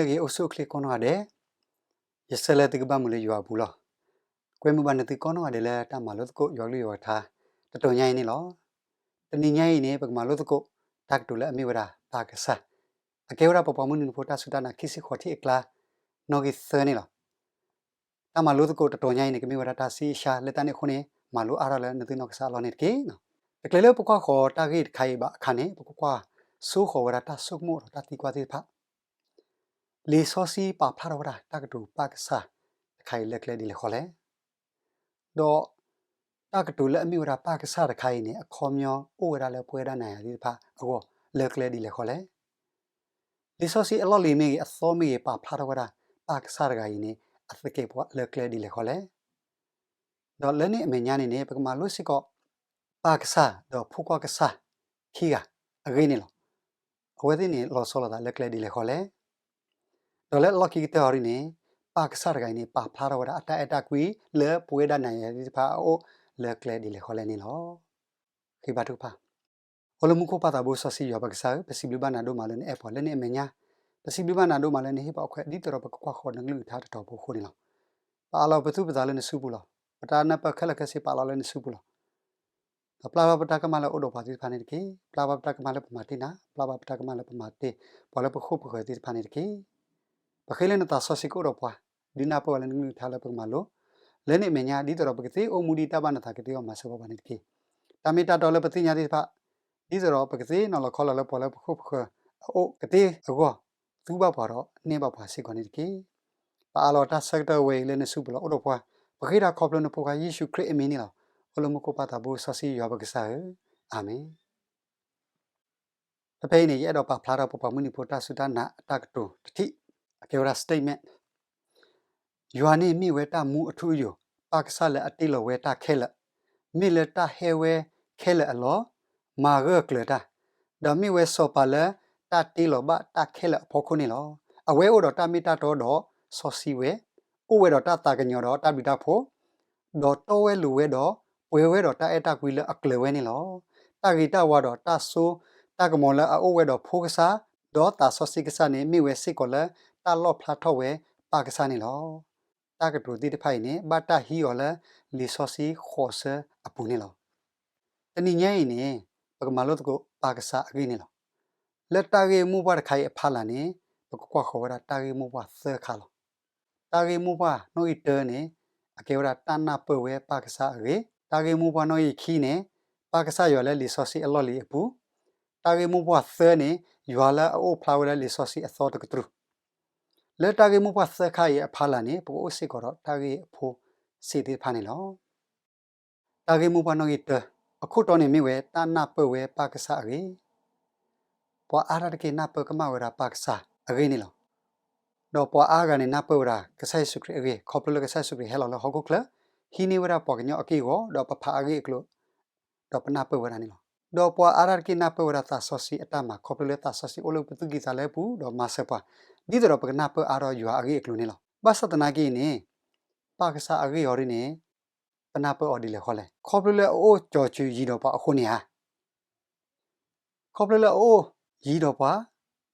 ဂ့ၤ အိၣ်ဆူၣ်အိၣ်ချ့ကိးနီၢ်ဂၤဒဲး, ယဆၢလၢသုကဘၣ်မုာ်လၢယွၤအပူၤလီၤ. ကွဲမုာ်ဘၣ်နသုကိးနီၢ်ဂၤဒဲးလၢတၢ်မၤလိသကိးယွၤကလုၢ်ယွၤကထါ တတီၤညါအံၤန့ၣ်လီၤ. တနံၤညါအံၤန့ၣ် ပကမၤလိသကိး တၢ်ကတိၤလၢအမ့ၢ်ဝဲဒၣ်ပၢ်ကစၢ်, အကဲဝဲဒၣ်ပပှၤမုၢ်နံၤဖိတၢ်စူၢ်တၢ်နာ်ခံဆံဃိးထံၣ်အကျါ နီၣ်ဂံၢ်သၢန့ၣ်လီၤ. တၢ်မၤလိသကိးတတီၤညါအံၤန့ၣ် ကမ့ၢ်ဝဲဒၣ်တၢ်ဆံးအါလၢတၢ်န့ၣ်အဃိန့ၣ် မၤလိအါထီၣ်လၢနသုနီၢ်ကစၢ်အလီၢ်န့ၣ်တက့ၢ်. တချုးလၢပကွၢ်ဃီၤတၢ်ဂ့ၢ်တခါအံၤဘၣ်အခါန့ၣ် ပကကွၢ်စိဃီၤဝဲဒၣ်တၢ်ဆိကမိၣ်ဒီးတၢ်သံကွၢ်သ့ၣ်တဖၣ် လံာ်စီဆှံပာ်ဖျါထီၣ်ဝဲဒၣ်တၢ်ကတိၤပၢ်ကစၢ်တခါအံၤလၢကျဲဒ်လဲၣ်ဃီလဲၣ်. ဒီးတၢ်ကတိၤလၢအမ့ၢ်ဝဲဒၣ်ပၢ်ကစၢ်တခါအံၤန့ၣ် အခီပညီအိၣ်ဝဲဒၣ်လၢပဝဲဒၣ်နၤယၤသ့ၣ်တဖၣ်အဂီၢ်လၢကျဲဒ်လဲၣ်ဃီလဲၣ်. လံာ်စီဆှံအလီၢ်လံၤမ့ၢ်ဂ့ၤ အသီမ့ၢ်ဂ့ၤ ပာ်ဖျါထီၣ်ဝဲဒၣ် ပၢ်ကစၢ်တဂၤအံၤန့ၣ် အသကဲးပဝးလၢကျဲဒ်လဲၣ်ဃီလဲၣ်. ဒီးလၢန့ၣ်အမဲာ်ညါန့ၣ်န့ၣ် ပကမၤလိစ့ၢ်ကီး ပၢ်ကစၢ်ဒီးဖိခွါကစၢ်ခံဂၤအဂ့ၢ်န့ၣ်လီၤ. အဝဲသ့ၣ်န့ၣ်လီၤဆီလိာ်သးလၢကျဲဒ်လဲၣ်ဃီလဲၣ်. ဒီးလၢအလီၢ်ခံကတၢၢ်အံၤန့ၣ် ပၢ်ကစၢ်တဂၤအံၤန့ၣ် ပာ်ဖျါထီၣ်ဝဲဒၣ်အတၢ်အဲၣ်တၢ်ကွံလၢပဝဲဒၣ်နၤယၤသ့ၣ်တဖၣ်အအိၣ်လၢကျဲဒ်လဲၣ်ဃီလဲၣ်န့ၣ်လီၤ. ဃ့ဘါထုကဖၣ်. အိၣ်လၢမူခိၣ်ပၢ်သးဘိစီဆှံယွၤပကစၢ်ဧၢ, ပစံးဘျုးဘၣ်နၤဒိၣ်မးလၢနအဲၣ်ပှၤလၢန့ၣ်အမဲာ်ညါ, ပစံးဘျုးဘၣ်နၤဒိၣ်မးလၢနဟ့ၣ်ပှၤအခွဲးဒ်သိးဒီးပကကွၢ်ဃီၤနကလုၢ်ကထါတတီၤဖိအဃိန့ၣ်လီၤ. ပအးလီၤပသူၣ်ပသးလၢနစုပူၤလီၤ. ပတၢ်နၢ်ပၢၢ်ခဲလၢာ်ခဲဆ့ပာ်လီၤလၢနစုပူၤလီၤ. ဒီးပျၢ်ဘၣ်ပတၢ်ကမၣ်လၢအအိၣ်ဒီးပှၤသ့ၣ်တဖၣ်န့ၣ်တက့ၢ်. ပျၢ်ဘၣ်ပတၢ်ကမၣ်လၢပမၤတ့ၢ်နၤ, ပျၢ်ဘၣ်ပတၢ်ကမၣ်လၢပမၤတ့ၢ် ပှၤလၢပဃိပဃၢၤသ့ၣ်တဖၣ်န့ၣ်တက့ၢ်. ပဃ့လၢနသးစီဆှံကအိၣ်ဒီးပှၤ, ဒုးနၢ်ပၢၢ်ဝဲလၢနကလုၢ်ကထါလၢပကမၤလိ လၢန့ၣ်အမဲာ်ညါ ဒ်သိးဒီးပကသ့အိၣ်မူဒ်တၢ်ဘၣ်နသးကသ့အဂီၢ်မၤစၢၤပှၤန့ၣ်တက့ၢ်. တၢ်မ့ၢ်တၢ်တီလၢပသ့ၣ်ညါသ့ၣ်တဖၣ်, ဒ်သိးဒီးပကသ့နီၤလီၤခီလီၤလၢပှၤလၢပဃိပဃၢၤအအိၣ်ကသ့အဂီၢ်, သူဘၣ်ပှၤဒီးနဲၣ်ဘၣ်ပှၤစ့ၢ်ကီးန့ၣ်တက့ၢ်. ပအးလီၤတၢ်ဆၢကတီၢ်ဝဲအံၤလၢနစုပူၤလီၤ. အိၣ်ဒီးပှၤ, ပဃ့တၢ်ခီဖျိနဖိခွါယ့ၣ်ၡူးခရံာ်အမံၤန့ၣ်လီၤ. အိၣ်လၢမူခိၣ်ပၢ်သးဘိစီဆှံယွၤပကစၢ်ဧၢ, အၤမ့ၣ်. ဖဲဖဲအံၤန့ၣ် ယအဲၣ်ဒိးပာ်ဖျါထီၣ်ပပှၤမုၢ်နံၤဖိတၢ်စူၢ်တၢ်နာ်အတၢ်ကတိၤတထံၣ်, အကဲဝဲဒၣ် statement. ယွၤန့ၣ်မ့ၢ်ဝဲတၢ်မူအထူအယိာ်, ပၢ်ကစၢ်လၢအတ့လီၤဝဲတၢ်ခဲလၢာ်, မ့ၢ်လၢတၢ်ဟဲဝဲခဲလၢာ်အလီၢ်, မၤဂၢၢ်ကျၢၤတၢ်, ဒီးမ့ၢ်ဝဲစီၤပၤလၢတၢ်တ့လီၤဘၣ်တၢ်ခဲလၢာ်အဖီခိၣ်န့ၣ်လီၤ. အဝဲအိၣ်ဒီးတၢ်မ့ၢ်တၢ်တီဒီးစီဆှံဝဲ, အိၣ်ဝဲဒီးတၢ်သးကညီၤဒီးတၢ်ဘျုးတၢ်ဖှိၣ်, ဒီးတီဝဲလိၤဝဲဒီးပှဲၤဝဲဒီးတၢ်အဲၣ်တၢ်ကွံလၢအကျၢၤဝဲန့ၣ်လီၤ. တၢ်ဂ့ၤတၢ်ဝါဒီးတၢ်စိတၢ်ကမီၤလၢအအိၣ်ဝဲဒီးဖိကစၢ်, ဒီးသးစီဆှံကစၢ်န့ၣ် မ့ၢ်ဝဲစ့ၢ်ကီးလၢတၢ်လီၣ်ဖျါထီၣ်ဝဲပၢ်ကစၢ်န့ၣ်လီၤ. တၢ်ကတိၤသ့ၣ်တဖၣ်အံၤန့ၣ် ဘၣ်တၢ်ဟံးအီၤလၢလံာ်စီဆှံဃိးဆၢအပူၤန့ၣ်လီၤ. တနံၤညါအံၤန့ၣ် ပကမၤလိသကိးပၢ်ကစၢ်အဂ့ၢ်န့ၣ်လီၤ. လၢတၢ်ဂ့ၢ်မိၢ်ပှၢ်တခါအံၤအဖီလာ်န့ၣ် ပကကွၢ်ဃီၤဝဲဒၣ်တၢ်ဂ့ၢ်မိၢ်ပှၢ်သၢခါလီၤ. တၢ်ဂ့ၢ်မိၢ်ပှၢ်နီၣ်ဂံၢ်တၢန့ၣ် အကဲဝဲဒၣ်တၢ်နၢ်ပၢၢ်ဝဲပၢ်ကစၢ်အဂ့ၢ်, တၢ်ဂ့ၢ်မိၢ်ပှၢ်နီၣ်ဂံၢ်ခံန့ၣ် ပၢ်ကစၢ်ယွၤလၢလံာ်စီဆှံအလီၢ်လံၤအပူၤ, တၢ်ဂ့ၢ်မိၢ်ပှၢ်သၢန့ၣ် ယွၤလၢအအိၣ်ဖျါဝဲလၢလံာ်စီဆှံအသီတကတြူၢ်, လၢတၢ်ဂ့ၢ်မိၢ်ပှၢ်သၢခါအံၤအဖီလာ်န့ၣ် ပကအိၣ်စ့ၢ်ကီးဒီးတၢ်ဂ့ၢ်အဖိစ့ၢ်သ့ၣ်တဖၣ်န့ၣ်လီၤ. တၢ်ဂ့ၢ်မိၢ်ပှၢ်နီၣ်ဂံၢ်တၢ, အခိၣ်တီန့ၣ်မ့ၢ်ဝဲ တၢ်နၢ်ပၢၢ်ဝဲပၢ်ကစၢ်အဂ့ၢ်, ပှၤအါဒၣ်တက့ၢ်နၢ်ပၢၢ်ကမၣ်ဝဲဒၣ်ပၢ်ကစၢ်အဂ့ၢ်န့ၣ်လီၤ. ဒီးပှၤအါဂၤန့ၣ်နၢ်ပၢၢ်ဝဲဒၣ်ကစၢ်ယ့ၣ်ၡူးခရံာ်အဂ့ၢ် ခီဖျိလၢကစၢ်ယ့ၣ်ၡူးခရံာ်ဟဲလီၤလၢဟီၣ်ခိၣ်ချၢ, ဟံးန့ၢ်ဝဲဒၣ်ပှၤကညီအက့ၢ်အဂီၤ ဒီးပဖးအဂ့ၢ်အကျိၤ ဒီးပနၢ်ပၢၢ်ဝဲဒၣ်န့ၣ်လီၤ. ဒီးပှၤအါဒၣ်တက့ၢ်နၢ်ပၢၢ်ဝဲဒၣ်သးစီဆှံအတၢ်မၤ ခီဖျိလၢသးစီဆှံအိၣ်လၢပသူၣ်ကံၢ်သးလဲပူၤ ဒီးမၤစၢၤပှၤ ဒ်သိးဒီးပကနၢ်ပၢၢ်အါထီၣ်ယွၤအဂ့ၢ်အကျိၤန့ၣ်လီၤ. ဘၣ်ဆၣ်သနာ်က့အံၤန့ၣ် ပၢ်ကစၢ်အဂ့ၢ်အီၤဒ်န့ၣ် ပနၢ်ပၢၢ်အီၤဒ်လဲၣ်ဃီလဲၣ်. ခီဖျိလၢအအိၣ်ကၠီၤစၢၤယံၤဒီးပှၤအဃိန့ၣ်ဧါ. ခီဖျိလၢအအိၣ်ယံၤဒီးပှၤ,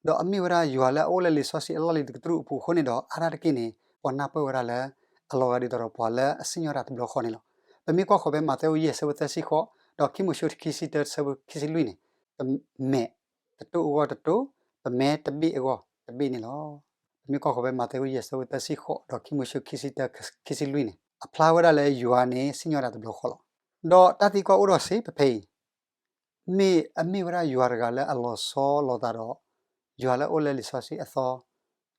ဒီးအမ့ၢ်ဝဲဒၣ်ယွၤလၢအအိၣ်လၢလံာ်စီဆှံအလီၢ်လံၤတကတြူၢ်အပူၤအဃိန့ၣ်ဒီး အါဒၣ်တက့ၢ်န့ၣ် ပှၤနၢ်ပၢၢ်ဝဲဒၣ်လၢအလီၤဂာ်ဒ်သိးဒီးပှၤလၢအစံၣ်ညီၣ်တၢ်တဘျီဃီန့ၣ်လီၤ. ပမ့ၢ်ကွၢ်ဃီၤဖဲမးသဲအိၣ်ယဲၢ်ဆၢဖိသၢဆံဃိး ဒီးခံမိၤၡ့ခံဆံတၢဆၢဖိခံဆံလွံၢ်န့ၣ်, ပမဲာ်တတိၢ်အဂီၢ်တတိၢ်, ပမဲာ်တဘ့ၣ်အဂီၢ်တဘ့ၣ်န့ၣ်လီၤ. ပမ့ၢ်ကွၢ်ဃီၤဖဲမးသဲအိၣ်ယဲၢ်ဆၢဖိသၢဆံဃိး ဒီးခံမိၤၡ့ခံဆံတၢခံဆံလွံၢ်န့ၣ် အဖျါဝဲဒၣ်လၢယွၤန့ၣ်စံၣ်ညီၣ်တၢ်တဘျီဃီလီၤ. ဒီးတၢ်သံကွၢ်အိၣ်ဒီးစ့ၢ်ဖဲဖဲအံၤ မ့ၢ်အမ့ၢ်ဝဲဒၣ်ယွၤတဂၤလၢအလီၤဆီလိာ်သးဒီး ယွၤလၢအအိၣ်လၢလံာ်စီဆှံအ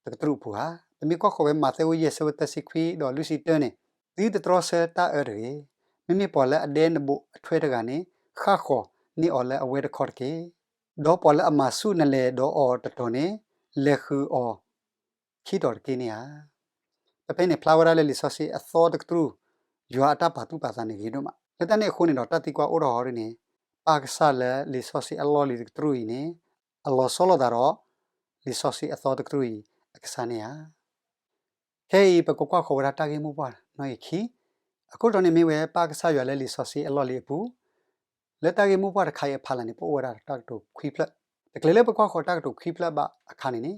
သီတကတြူၢ်အပူၤဧါ. ပမ့ၢ်ကွၢ်ဃီၤဖဲမးသဲအိၣ်ယဲၢ်ဆၢဖိသၢဆံခွံဒီးလွံၢ်ဆံတၢန့ၣ်, သုတတြီဆၢတၢ်အၢတဂ့ၤ. မ့မ့ၢ်ပှၤလၢအဒဲနဘိးအထွဲတဂၤန့ၣ် ဃၣ်ဃီၤန့ၢ်အီၤလၢအဝဲတခီတက့ၢ်. ဒီးပှၤလၢအမၤဆူၣ်နလဲၤဒီးအီၤတတီၤန့ၣ် လဲၤဃုာ်အီၤခံတီၤတက့ၢ်န့ၣ်ဧါ. ဖဲဖဲန့ၣ်ဖျါဝဲဒၣ်လၢလံာ်စီဆှံအသီတကတြူၢ် ယွၤအတၢ်ပာ်သူၣ်ပာ်သးန့ၣ်ဂ့ၤဒိၣ်မး. လၢတၢ်န့ၣ်အဃိန့ၣ်ဒီး တၢ်သံကွၢ်အိၣ်ထီၣ်ဟီဒ်န့ၣ်, ပၢ်ကစၢ်လၢလံာ်စီဆှံအလီၢ်လံၤတကတြူၢ်အံၤန့ၣ် အလီၤဆီလိာ်သးဒီး လံာ်စီဆှံအသီတကတြူၢ်အံၤအကစၢ်န့ၣ်ဧါ. ခဲအံၤပကကွၢ်ဃီၤဝဲဒၣ်တၢ်ဂ့ၢ်မိၢ်ပှၢ်နီၣ်ဂံၢ်ခံ, အခိၣ်တီန့ၣ်မ့ၢ်ဝဲပၢ်ကစၢ်ယွၤလၢလံာ်စီဆှံအလီၢ်လံၤအပူၤ, လၢတၢ်ဂ့ၢ်မိၢ်ပှၢ်တခါအံၤအဖီလာ်န့ၣ် ပအိၣ်ဝဲဒၣ်တၢ်ကတိၤခွံဖျၢၣ်. တချုးလၢပကွၢ်ဃီၤတၢ်ကတိၤခွံဖျၢၣ်ဘၣ်အခါန့ၣ်န့ၣ်,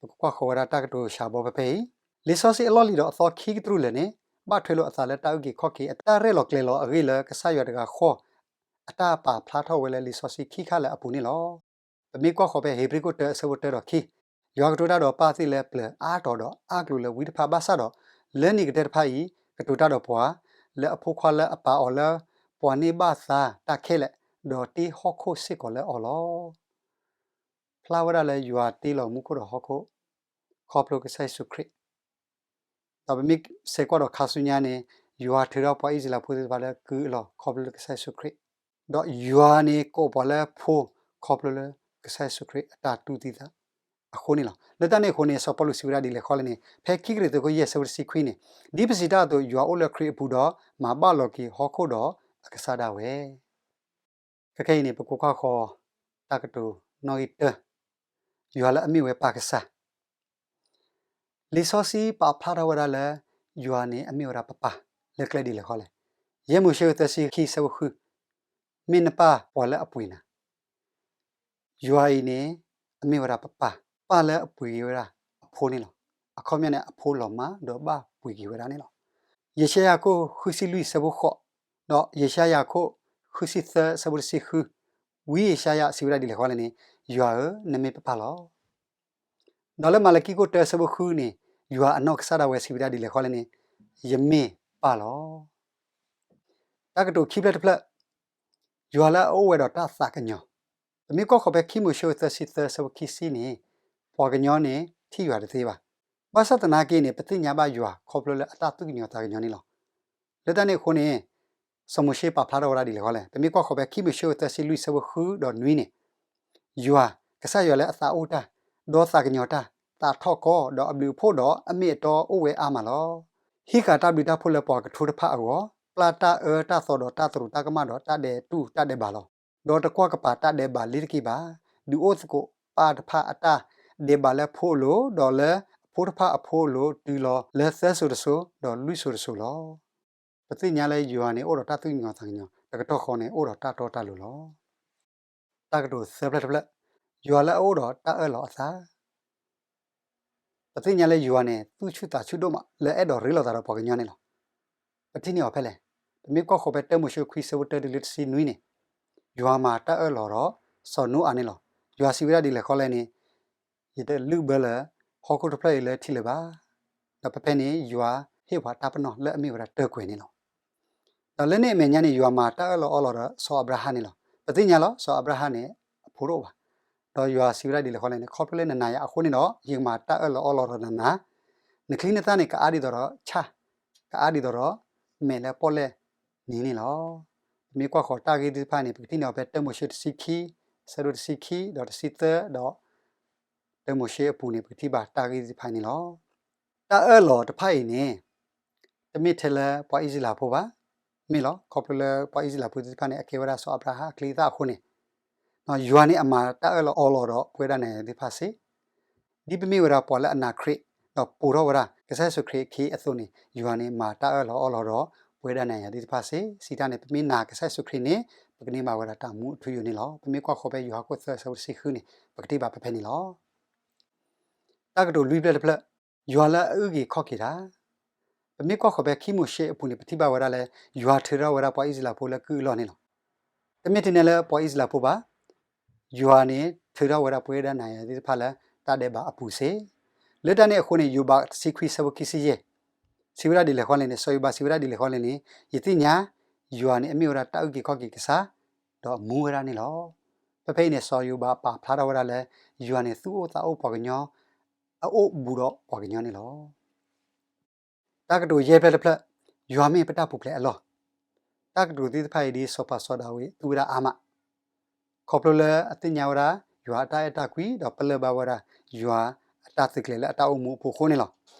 ပကကွၢ်ဃီၤဝဲဒၣ်တၢ်ကတိၤဆှၢဘီဖဲဖဲအံၤ, လံာ်စီဆှံအလီၢ်လံၤဒီးအသီခံကတြူၢ်လၢာ်န့ၣ် ဘၣ်ထွဲလိာ်အသးလၢတၢ်အုၣ်က့ၤခီၣ်က့ၤ အတၢ်ရဲၣ်လီၤကျဲၤလီၤအဂ့ၢ်လၢကစၢ်ယွၤတဂၤဃီ အတၢ်ပာ်ဖျါထီၣ်ဝဲလၢလံာ်စီဆှံခံခါလၢာ်အပူၤန့ၣ်လီၤ. ပမ့ၢ်ကွၢ်ဃီၤဖဲဧ့ၤဘြံၤခိၣ်တၢအဆၢဖိတၢဒီးခံ, ယွၤကတိၤတၢ်ဒီးပၢ်သ့ၣ်လၢပျၢၤအါတီၤဒီးအါကျိၤလၢဝံတဖၣ်ဘၣ်ဆၣ်ဒီး, လၢနံၣ်ကတၢၢ်တဖၣ်အံၤ ကတိၤတၢ်ဒီးပှၤ, လၢအဖိခွါလၢအပာ်အီၤလၢ ပှၤန့ၢ်ဘၣ်သါတၢ်ခဲလၢာ်, ဒီးတ့ဟီၣ်ခိၣ်စ့ၢ်ကီးလၢအီၤလီၤ. ဖျါဝဲဒၣ်လၢယွၤတ့လီၤမူခိၣ်ဒီးဟီၣ်ခိၣ် ခီဖျိကစၢ်ယ့ၣ်ၡူးခရံာ်, ဒီးပမ့ၢ်ဆဲးကွၢ်ဒီးခါဆူညါန့ၣ် ယွၤထုးထီၣ်ပှၤအံၣ်စရ့လးဖိသ့ၣ်တဖၣ်လၢကုၢ်အလီၢ်ခီဖျိလၢကစၢ်ယ့ၣ်ၡူးခရံာ်, ဒီးယွၤန့ၣ်ကိးပှၤလၢဖိခီဖျိလၢကစၢ်ယ့ၣ်ၡူးခရံာ်အတၢ်တူၢ်သံသးအဃိန့ၣ်လီၤ. လၢတၢ်န့ၣ်အဃိန့ၣ် စီၤပီလူးစံးဝဲဒၣ်ဒ်လဲၣ်ဃီလဲၣ်န့ၣ် ဖဲခံကရံၣ်သူးခိၣ်ယဲၢ်ဆၢဖိတဆံခွံန့ၣ်, ဒ်ပစံးတၢ်အသိး ယွၤအိၣ်လၢခရံာ်အပူၤဒီး မၤဘၣ်လီၤက့ၤဟီၣ်ခိၣ်ဒီးအကစၢ်ဒၣ်ဝဲ ခဲခဲအံၤန့ၣ် ပကကွၢ်ဃီၤတၢ်ကတိၤနီၣ်ဂံၢ်တၢ, ယွၤလၢအမ့ၢ်ဝဲပၢ်ကစၢ်. လံာ်စီဆှံပာ်ဖျါထီၣ်ဝဲဒၣ်လၢ ယွၤန့ၣ်အမ့ၢ်ဝဲဒၣ်ပပၢ် လၢကျဲဒ်လဲၣ်ဃီလဲၣ်. ယဲၢ်မိၤၡ့သၢဆံခံဆၢဖိဃု, မ့ၢ်နပၢ်ပှၤလၢအပှ့ၤနၤ ယွၤအံၤန့ၣ် အမ့ၢ်ဝဲဒၣ်ပပၢ်, ပၢ်လၢအပှ့ၤက့ၤဝဲဒၣ်အဖိန့ၣ်လီၤ. အခီပညီန့ၣ် အဖိလီၤမၢ်ဒီးဘၣ်ပှ့ၤက့ၤဝဲဒၣ်န့ၣ်လီၤ. ယၡါယၤခိၣ်ဃုဆံလွံၢ်ဆၢဖိဃိး, ဒီးယၡါယၤခိၣ်ဃုဆံသၢဆၢဖိတဆံဃု, ဝံယၡါယၤစံးဝဲဒၣ်ဒ်လဲၣ်ဃီလဲၣ်န့ၣ်, ယွၤဧၢ, နမ့ၢ်ပပၢ်လီၤ. ဒီးလၢမၤလကံခိၣ်တၢဆၢဖိဃုန့ၣ်, ယွၤအနီၢ်ကစၢ်ဒၣ်ဝဲစံးဝဲဒၣ်ဒ်လဲၣ်ဃီလဲၣ်န့ၣ်, ယမ့ၢ်ပၢ်လီၤ. တၢ်ကတိၤခံဖျၢၣ်တဖျၢၣ်, ယွၤလၢအအိၣ်ဝဲဒီးတၢ်သးကညီၤ. ပမ့ၢ်ကွၢ်ဃီၤဖဲခံမိၤၡ့သၢဆံသၢဆၢဖိခံဆံန့ၣ်, ပှၤကညီန့ၣ်ထံၣ်ယွၤတသ့ဘၣ်. ဘၣ်ဆၣ်သနာ်က့န့ၣ် ပသ့ၣ်ညါဘၣ်ယွၤခီဖျိလၢအတၢ်သူၣ်ကညီၤသးကညီၤန့ၣ်လီၤ. လၢတၢ်န့ၣ်အဃိန့ၣ်, စီၤမိၤၡ့ပာ်ဖျါထီၣ်ဝဲဒၣ်ဒ်လဲၣ်ဃီလဲၣ်. ပမ့ၢ်ကွၢ်ဃီၤဖဲခံမိၤၡ့သၢဆံလွံၢ်ဆၢဖိဃုဒီးနွံန့ၣ်, ယွၤ, ကစၢ်ယွၤလၢအသးအိၣ်တၢ်, ဒီးသးကညီၤတၢ်, သးထီၣ်ကီ, ဒီးအဘျုးအဖှိၣ်ဒီးအမ့ၢ်အတီအိၣ်ဝဲအါမးလီၤ. ဟံးဃာ်တၢ်ဘျုးတၢ်ဖှိၣ်လၢပှၤကထိတဖၣ်အဂီၢ်, ပျၢ်တၢ်အၢတၢ်သီဒီးတၢ်သရူးတၢ်ကမၣ်ဒီးတၢ်ဒဲးတူၢ်တၢ်ဒဲးဘးလီၤ. ဒီးတကွၢ်ကပၤတၢ်ဒဲးဘးလ့ၤတက့ၢ်ဘၣ်. ဒုးအိၣ်သကိးပၢ်တဖၣ်အတၢ်ဒဲးဘးလၢဖိအလိၤ, ဒီးလၢအဖိတဖၣ်အဖိအလိၤတုၤလီၤလၢသၢစိၤတစိၤ, ဒီးလွံၢ်စိၤတစိၤလီၤ. ပသ့ၣ်ညါလၢယွၤန့ၣ်အိၣ်ဒီးတၢ်သူၣ်ကညီၤသးကညီၤ, တကတီၢ်ဃီန့ၣ်အိၣ်ဒီးတၢ်တီတၢ်လိၤလီၤ. တၢ်ကတိၤသၢဖျၢၣ်တဖျၢၣ်, ယွၤလၢအအိၣ်ဒီးတၢ်အၢၣ်လီၤအသး. ပသ့ၣ်ညါလၢယွၤန့ၣ် သူၣ်ဆူၣ်သးဆူၣ်ဒိၣ်မးလၢအအဲၣ်ဒိးရ့လိာ်သးဒီးပှၤကညီန့ၣ်လီၤ. ပထံၣ်န့ၢ်အီၤဖဲလဲၣ်. ပမ့ၢ်ကွၢ်ဃီၤဖဲတၢမိၤၡ့ခွံဆၢဖိတၢတုၤလၢတဆံနွံန့ၣ်, ယွၤမၤတၢ်အၢၣ်လီၤဒီးစီၤနိအၤန့ၣ်လီၤ. ယွၤစံးဝဲဒၣ်ဒ်လဲၣ်ဃီလဲၣ်န့ၣ်, ယတလုၢ်ဘၢလၢဟီၣ်ခိၣ်တဖျၢၣ်အံၤလၢထံလၢၤဘၣ်. ဒီးဖဲဖဲန့ၣ် ယွၤဟ့ၣ်ပှၤတၢ်ပနီၣ်လၢအမ့ၢ်ဝဲဒၣ်တၢၢ်ကွဲၤန့ၣ်လီၤ. ဒီးလၢန့ၣ်အမဲာ်ညါန့ၣ် ယွၤမၤတၢ်အၢၣ်လီၤအီလီၤဒီးစီၤအၤဘြၤဟၣ်န့ၣ်လီၤ. ပသ့ၣ်ညါလီၤ စီၤအၤဘြၤဟၣ်န့ၣ် အဖိတအိၣ်ဘၣ်. ဒီးယွၤစံးဝဲဒၣ်ဒ်လဲၣ်ဃီလဲၣ်န့ၣ်, ခီဖျိလၢနနၤယၤအဃိန့ၣ်ဒီး ယကမၤတၢ်အၢၣ်လီၤအီလီၤဒီးနၤ, နချံနသၣ်န့ၣ် ကအါဒ်သိးဒီးဆၣ်, ကအါဒ်သိးဒီးမဲာ်လၢပီၣ်လဲၣ်နံၤန့ၣ်လီၤ. ပမ့ၢ်ကွၢ်ဃီၤတၢ်ဂ့ၢ်သ့ၣ်တဖၣ်န့ၣ် ပကထံၣ်န့ၢ်အီၤဖဲတၢမိၤၡ့တဆံခံ, ဆၢဒိၣ်တဆံခံ ဒီးတဆံသၢ ဒီး တၢမိၤၡ့အပူၤန့ၣ် ပကထံၣ်ဘၣ်တၢ်ဂ့ၢ်သ့ၣ်တဖၣ်န့ၣ်လီၤ. တၢ်အၢၣ်လီၤတဖၣ်အံၤန့ၣ် တမ့ၢ်ထဲလၢပှၤအံၣ်စရ့လးဖိဘၣ်, မ့ၢ်လီၤ. ခီဖျိလၢပှၤအံၣ်စရ့လးဖိသ့ၣ်တဖၣ်န့ၣ် အကဲဝဲဒၣ်စီၤအၤဘြၤဟၣ်အချံအသၣ်အဃိန့ၣ်, ယွၤန့ၣ်အမၤတၢ်အၢၣ်လီၤအီလီၤဒီးပဝဲဒၣ်နၤယၤသ့ၣ်တဖၣ်စ့ၢ်, ဒ်ပမ့ၢ်ဝဲဒၣ်ပှၤလၢအနာ်ခရံာ်, ဒီးပိာ်ထီၣ်ဝဲဒၣ်ကစၢ်ယ့ၣ်ၡူးခရံာ်အခံအသိးန့ၣ်, ယွၤန့ၣ်မၤတၢ်အၢၣ်လီၤအီလီၤဒီးပဝဲဒၣ်နၤယၤသ့ၣ်တဖၣ်စ့ၢ်. စံးတၢ်န့ၣ် ပမ့ၢ်နာ်ကစၢ်ယ့ၣ်ၡူးခရံာ်န့ၣ် ပကန့ၢ်ဘၣ်ဝဲဒၣ်တၢ်မူအထူအယိာ်န့ၣ်လီၤ. ပမ့ၢ်ကွၢ်ဃီၤဖဲယိၤဟၣ်ခိၣ်သၢဆၢဖိတဆံဃုန့ၣ် ပကထံၣ်ဘၣ်ဖဲဖဲန့ၣ်လီၤ. တၢ်ကတိၤလွံၢ်ဖျၢၣ်တဖျၢၣ်, ယွၤလၢအအုၣ်က့ၤခီၣ်က့ၤတၢ်. ပမ့ၢ်ကွၢ်ဃီၤဖဲခံမိၤၡ့အပူၤန့ၣ် ပထံၣ်ဘၣ်ဝဲဒၣ်လၢ ယွၤထုးထီၣ်ဝဲဒၣ်ပှၤအံၣ်စရ့လးဖိလၢကုၢ်အလီၢ်န့ၣ်လီၤ. တမ့ၢ်ထဲန့ၣ်လၢပှၤအံၣ်စရ့လးဖိဘၣ်, ယွၤန့ၣ်ထုးထီၣ်ဝဲဒၣ်ပဝဲဒၣ်နၤယၤသ့ၣ်တဖၣ်လၢ တၢ်ဒဲးဘးအပူၤစ့ၢ်. လၢတၢ်န့ၣ်အဃိန့ၣ် ယိၤဘးတဆံခွံဆၢဖိခံဆံယဲၢ် စံးဝဲဒၣ်ဒ်လဲၣ်ဃီလဲၣ်န့ၣ်, စီၤယိၤဘးစံးဝဲဒၣ်ဒ်လဲၣ်ဃီလဲၣ်န့ၣ်, ယသ့ၣ်ညါ ယွၤန့ၣ်အမ့ၢ်ဝဲဒၣ်တၢ်အုၣ်က့ၤခီၣ်က့ၤကစၢ်, ဒီးမူဝဲဒၣ်န့ၣ်လီၤ. ဖဲဖဲအံၤန့ၣ် စီၤယိၤဘးပာ်ဖျါထီၣ်ဝဲဒၣ်လၢ ယွၤန့ၣ်သူၣ်အိၣ်သးအိၣ်ပှၤကညီ, အအိၣ်ဘူးဒီးပှၤကညီန့ၣ်လီၤ. တၢ်ကတိၤယဲၢ်ဖျၢၣ်တဖျၢၣ်, ယွၤမ့ၢ်ပတၢ်ပူၤဖျဲးအလီၢ်. တၢ်ကတိၤသ့ၣ်တဖၣ်အံၤဒ်စီၤပၤစီၤဒၤဝံးသူဝဲဒၣ်အါမး, ခီဖျိလၢအသ့ၣ်ညါဝဲဒၣ် ယွၤအတၢ်အဲၣ်တၢ်ကွံ ဒီးပလၢၢ်ဘၣ်ဝဲဒၣ် ယွၤအတၢ်သုးကျဲၤလၢအတၢ်အိၣ်မူအပူၤအဃိန့ၣ်လီၤ.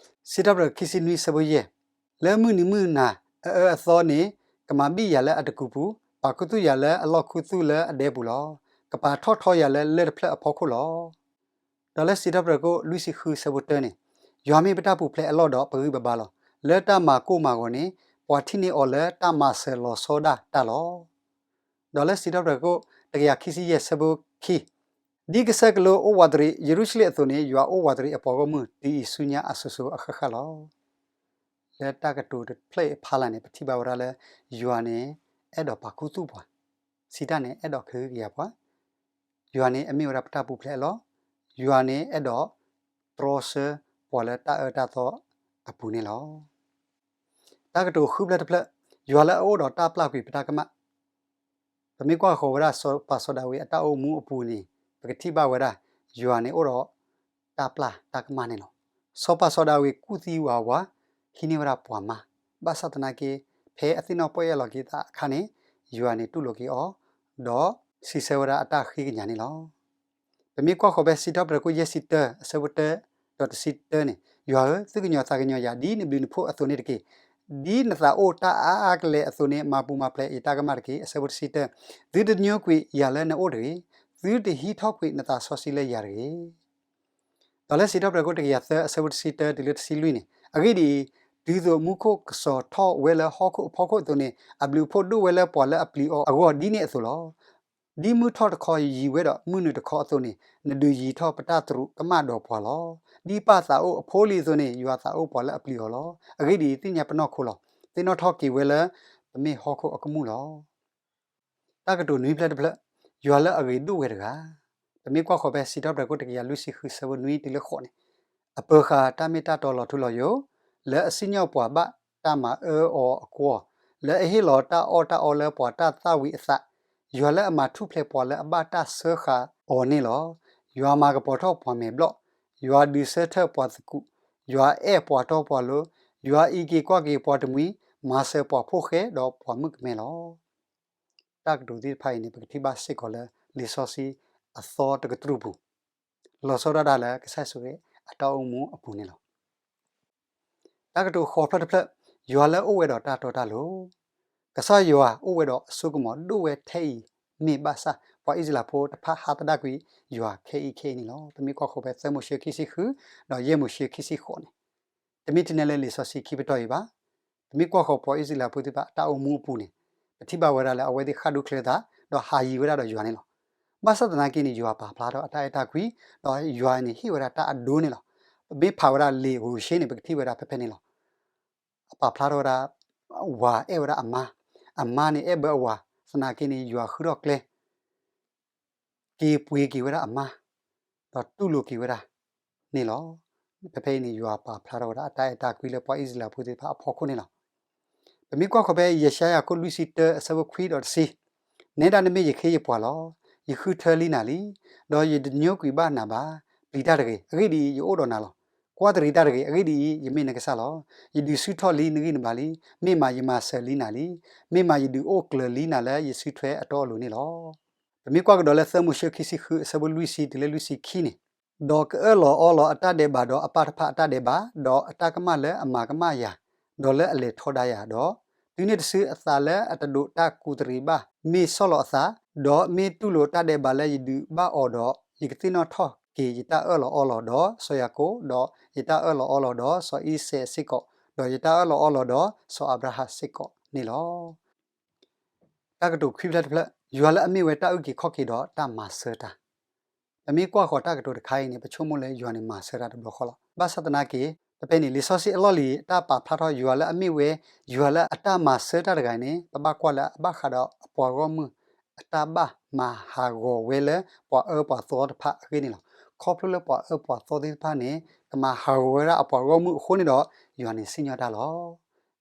စံးထီၣ်ပတြၢၤခံဆံနွံဆၢဖိယဲၢ်, လၢမုၢ်နံၤမုၢ်နၤအအၢအသီန့ၣ် ကမၤဘံၣ်ယၤလၢအတကူးပူၤ, ပာ်ခူသူၣ်ယၤလၢအလီၢ်ခူသူၣ်လၢအဒဲပူၤလီၤ. ကပာ်ထီၣ်ထီယၤလၢလၢၢ်တဖျၢၣ်အဖီခိၣ်လီၤ. ဒီးလၢစံးထီၣ်ပတြၢၤခိၣ်လွံၢ်ဆံဃုဆၢဖိတၢန့ၣ်, ယွၤမ့ၢ်ပတၢ်ပူၤဖျဲးအလီၢ်ဒီးပဂံၢ်ပဘါလီၤ. လၢတၢ်မၤကိၢ်မၤဂီၤန့ၣ် ပှၤထံၣ်န့ၢ်အီၤလၢတၢ်မၤစၢၤလီၤဆီဒၣ်တၢ်လီၤ. ဒီးလၢစံးထီၣ်ပတြၢၤခိၣ်တကယၤခံဆံယဲၢ်ဆၢဖိခံ, ဒ်ကစၢၢ်ကလိအိၣ်ဝးတရံးယရူၤၡလ့ၣ်အသိးန့ၣ် ယွၤအိၣ်ဝးတရံးအပှၤဂီၢ်မုၢ် တုၤအံၤဆူညါအစိၤစိၤအဃၣ်ဃၣ်လီၤ. လၢတၢ်ကတိၤတဖျၢၣ်အံၤအဖီလာ်န့ၣ် ပထံၣ်ဘၣ်ဝဲဒၣ်လၢ ယွၤန့ၣ် အဲၣ်ဒိးပာ်ခူသူၣ်ပှၤ, စံးတၢ်န့ၣ် အဲၣ်ဒိးကဟုကယာ်ပှၤ, ယွၤန့ၣ် အမ့ၢ်ဝဲဒၣ်ပတၢ်ပူၤဖျဲးအလီၢ်, ယွၤန့ၣ် အဲၣ်ဒိးတြီဆၢပှၤလၢတၢ်အၢတၢ်သီအပူၤန့ၣ်လီၤ. တၢ်ကတိၤဃုဖျၢၣ်တဖျၢၣ်, ယွၤလၢအအိၣ်ဒီးတၢ်ပျၢ်ကွံာ်ပတၢ်ကမၣ်. ပမ့ၢ်ကွၢ်ဃီၤဝဲဒၣ်စီၤပၤစီၤဒၤဝံးအတၢ်အိၣ်မူအပူၤန့ၣ် ပကထံၣ်ဘၣ်ဝဲဒၣ် ယွၤန့ၣ်အိၣ်ဒီးတၢ်ပျၢ်တၢ်ကမၣ်န့ၣ်လီၤ. စီၤပၤစီၤဒၤဝံးကူၣ်သံဝးဝး, ဟံးန့ၢ်ဝဲဒၣ်ပှၤမါ, ဘၣ်ဆၣ်သနာ်က့ ဖဲအသ့ၣ်နီၣ်ပီၢ်ယၢ်လီၤက့ၤသးအခါန့ၣ် ယွၤန့ၣ်တူၢ်လိာ်က့ၤအီၤ, ဒီးစံးဆၢဝဲဒၣ်အတၢ်ဃ့ကညးန့ၣ်လီၤ. ပမ့ၢ်ကွၢ်ဃီၤဖဲစံးထီၣ်ပတြၢၤခိၣ်ယဲၢ်ဆံတၢ အဆၢဖိတၢ ဒီးတဆံတၢန့ၣ်, ယွၤဧၢ, သူၣ်ကညီၤသးကညီၤယၤ ဒ်နဘျုးနဖှိၣ်အသိးန့ၣ်တက့ၢ်. ဒ်နသးအိၣ်တၢ်အါအါကလဲာ်အသိးန့ၣ် မၤပူၤမၤဖျဲးယတၢ်ကမၣ်တက့ၢ်. အဆၢဖိတဆံတၢ, သုတညိကွံာ်ယၤလၢနအိၣ်တဂ့ၤ, သုတဟံးထီၣ်ကွံာ်နသးစီဆှံလၢယၤတဂ့ၤ. ဒီးလၢစံးထီၣ်ပတြၢၤခိၣ်တကယၤသၢ အဆၢဖိတဆံတၢတုၤလၢတဆံလွံၢ်န့ၣ်, အဂ့ၢ်ဒ်အံၤ, တုၤသိးမူခိၣ်ကစီၤထီၣ်ဝဲလၢဟီၣ်ခိၣ်အဖီခိၣ်အသိးန့ၣ် အဘျုးအဖှိၣ်ဒိၣ်ဝဲလၢပှၤလၢအပျံၤအီၤအဂီၢ်ဒ်န့ၣ်အသိးလီၤ. ဒ်မုၢ်ထီၣ်တခီယံၤဝဲဒီးမုၢ်နုာ်တခီအသိးန့ၣ် နဒုးယံၤထီၣ်ပတၢ်သရူးကမၣ်ဒီးပှၤလီၤ. ဒ်ပၢ်သးအိၣ်အဖိလံၤအသိးန့ၣ် ယွၤသးအိၣ်ပှၤလၢအပျံၤအီၤလီၤ. အဂ့ၢ်ဒ်အံၤ, သ့ၣ်ညါပနီၢ်ခိလီၤ. သ့ၣ်နီၣ်ထီၣ်က့ၤဝဲလၢ ပမ့ၢ်ဟီၣ်ခိၣ်အကမူၣ်လီၤ. တၢ်ကတိၤနွံဖျၢၣ်တဖျၢၣ်, ယွၤလၢအဂ့ၤဒိၣ်ဝဲတဂၤ. ပမ့ၢ်ကွၢ်ဃီၤဖဲစံးထီၣ်ပတြၢၤခိၣ်တကယၤလွံၢ်ဆံဃု ဆၢဖိနွံတုၤလၢဃိးန့ၣ်, အပၢၤဃာ်တၢ်မ့ၢ်တၢ်တီလီၤထူလီၤယိာ်, လၢအစံၣ်ညီၣ်ပှၤဘၣ်တၢ်မၤအၢအီၤအကွီၢ်, လၢအဟ့ၣ်လီၤတၢ်အီၣ်တၢ်အီလၢပှၤတၢ်သၣ်ဝံၤအသး, ယွၤလၢအမၤထူၣ်ဖျဲးပှၤလၢအဘၣ်တၢ်စၢဃာ်အီၤန့ၣ်လီၤ. ယွၤမၤကပီၤထီၣ်ပှၤမဲာ်ဘျီၣ်, ယွၤဒုးဆၢထၢၣ်ပှၤသကူး, ယွၤအဲၣ်ပှၤတီပှၤလိၤ, ယွၤအံးက့ၤကွၢ်က့ၤပှၤတမှံၤ, မၤစၢၤပှၤဖိဃဲဒီးပှၤမုၣ်ကမဲလီၤ. တၢ်ကတိၤသ့ၣ်တဖၣ်အံၤန့ၣ် ပကထံၣ်ဘၣ်စ့ၢ်ကီးလၢလံာ်စီဆှံအသီတကတြူၢ်ပူၤ, လီၤဆီဒၣ်တၢ်လၢကစၢ်ယ့ၣ်ၡူးခရံာ်အတၢ်အိၣ်မူအပူၤန့ၣ်လီၤ. တၢ်ကတိၤဃိးဖျၢၣ်တဖျၢၣ်, ယွၤလၢအအိၣ်ဝဲဒီးတၢ်တီတၢ်လိၤ. ကစၢ်ယွၤအိၣ်ဝဲဒီးအစိကမီၤဒိၣ်ဝဲထဲအံၤမ့ၢ်ဘၣ်ဆၣ် ပှၤအံၣ်စရ့လးဖိတဖၣ်ဟးသဒၣ်ကွံာ်ယွၤခဲအံၤခဲအံၤန့ၣ်လီၤ. ပမ့ၢ်ကွၢ်ဃီၤဖဲသၢမိၤၡ့ခံဆံဃု ဒီးယဲၢ်မိၤၡ့ခံဆံဃိးန့ၣ်, တမ့ၢ်ထဲန့ၣ်လၢလံာ်စီဆှံခံပတီၢ်အံၤဘၣ်. ပမ့ၢ်ကွၢ်ဃီၤပှၤအံၣ်စရ့လးဖိသ့ၣ်တဖၣ်အတၢ်အိၣ်မူအပူၤန့ၣ်, ပထံၣ်ဘၣ်ဝဲဒၣ်လၢအဝဲသ့ၣ်ဃၣ်ဒူချၢသး ဒီးဟးယံၤဝဲဒၣ်ဒီးယွၤန့ၣ်လီၤ. ဘၣ်ဆၣ်သနာ်က့န့ၣ် ယွၤပာ်ဖျါထီၣ်အတၢ်အဲၣ်တၢ်ကွံ, ဒီးယွၤန့ၣ်ဟ့ၣ်ဝဲဒၣ်တၢ်အဒိန့ၣ်လီၤ. ပမ့ၢ်ဖးဝဲဒၣ်လံာ်ဧိၤၡ့န့ၣ် ပကထံၣ်ဝဲဒၣ်ဖဲဖဲန့ၣ်လီၤ. အပာ်ဖျါထီၣ်ဝဲဒၣ် ဝၤအဲၣ်ဝဲဒၣ်အမါ, အမါန့ၣ်အဲၣ်ဘၢအဝၤ, သနာ်က့န့ၣ် ယွၤဃုထီၣ်ကျဲ က့ၤပှ့ၤက့ၤဝဲဒၣ်အမါ, ဒီးတူၢ်လိာ်က့ၤဝဲဒၣ်န့ၣ်လီၤ. ဖဲဖဲအံၤန့ၣ် ယွၤပာ်ဖျါထီၣ်ဝဲဒၣ်အတၢ်အဲၣ်တၢ်ကွံလၢပှၤအံၣ်စရ့လးဖိသ့ၣ်တဖၣ်အဖီခိၣ်န့ၣ်လီၤ. ပမ့ၢ်ကွၢ်ဃီၤဖဲယၡါယၤခိၣ်လွံၢ်ဆံတၢ အဆၢဖိခွံဒီးတဆံ, နဲဒၣ်နမ့ၢ်ယခ့ယပှၤလီၤ. ယဃုထၢလံနၤလံ, ဒီးယတညိကွံာ်ဘၣ်နၤဘၣ်. ပျံၤတၢ်တဂ့ၤ, အဂ့ၢ်ဒ်အံၤ, ယအိၣ်ဒီးနၤလီၤ. ကွၢ်တရံးတၢ်တဂ့ၤ, အဂ့ၢ်ဒ်အံၤ, ယမ့ၢ်နကစၢ်လီၤ. ယဒုးဆူၣ်ထီၣ်လံနဂံၢ်နဘါလံ. မ့ၢ်မးယမၤစၢၤလံနၤလံ. မ့ၢ်မးယဒုးအိၣ်ကျၢၤလံနၤလၢယစုထွဲအတီအလိၤန့ၣ်လီၤ. ပမ့ၢ်ကွၢ်ကဒီးလၢသၢမိၤၡ့ခံဆံဃု အဆၢဖိလွံၢ်ဆံတုၤလၢလွံၢ်ဆံခံန့ၣ်, ဒီးကအၢၣ်လီၤအီလီၤအတၢ်ဒဲးဘးဒီးအပၢ်တဖၣ်အတၢ်ဒဲးဘး, ဒီးအတၢ်ကမၣ်လၢအမၤကမၣ်ယၤ, ဒီးလၢအလဲၤထီဒါယၤဒီး, တုၤန့ၣ်တစုအသးလၢအတဒိးတၢ်ကူးတရံးဘၣ် မ့ၢ်ဆီၣ်လီၤအသး, ဒီးမ့ၢ်တူၢ်လိာ်တၢ်ဒဲးဘးလၢယဒုးဘၣ်အီၤဒီး, ယကသ့ၣ်နီၣ်ထီၣ်က့ၤယတၢ်အၢၣ်လီၤအီလီၤဒီးစီၤယၤကိာ်, ဒီးယတၢ်အၢၣ်လီၤအီလီၤဒီးစီၤအံၤစဲးစ့ၢ်ကီး, ဒီးယတၢ်အၢၣ်လီၤအီလီၤဒီးစီၤအၤဘြၤဟၣ်စ့ၢ်ကီးန့ၣ်လီၤ. တၢ်ကတိၤခွံဖျၢၣ်တဖျၢၣ်, ယွၤလၢအမ့ၢ်ဝဲတၢ်အုၣ်က့ၤခီၣ်က့ၤဒီးတၢ်မၤစၢၤတၢ်. ပမ့ၢ်ကွၢ်ဃီၤတၢ်ကတိၤတခါအံၤန့ၣ် ပဆိကမိၣ်လၢယွၤန့ၣ်မၤစၢၤတၢ်တဘျီဃီလီၤ. ဘၣ်ဆၣ်သနာ်က့ ဖဲဖဲန့ၣ် လံာ်စီဆှံအလီၢ်လံၤအတၢ်ပာ်ဖျါထီၣ်ယွၤလၢအမ့ၢ်ဝဲ ယွၤလၢအတၢ်မၤစၢၤတၢ်တဂၤန့ၣ် ပဘၣ်ကွၢ်လၢအဘၣ်ဃးဒီးအပှၤဂီၢ်မုၢ် အတၢ်ဘၣ်မၤဟးဂီၤဝဲလၢပှၤအၢပှၤသီတဖၣ်အဂ့ၢ်န့ၣ်လီၤ. ခီဖျိလၢပှၤအၢပှၤသီသ့ၣ်တဖၣ်န့ၣ် ကမၤဟးဂီၤဝဲဒၣ်အပှၤဂီၢ်မုၢ်အဃိန့ၣ်ဒီး ယွၤန့ၣ်စံၣ်ညီၣ်တၢ်လီၤ.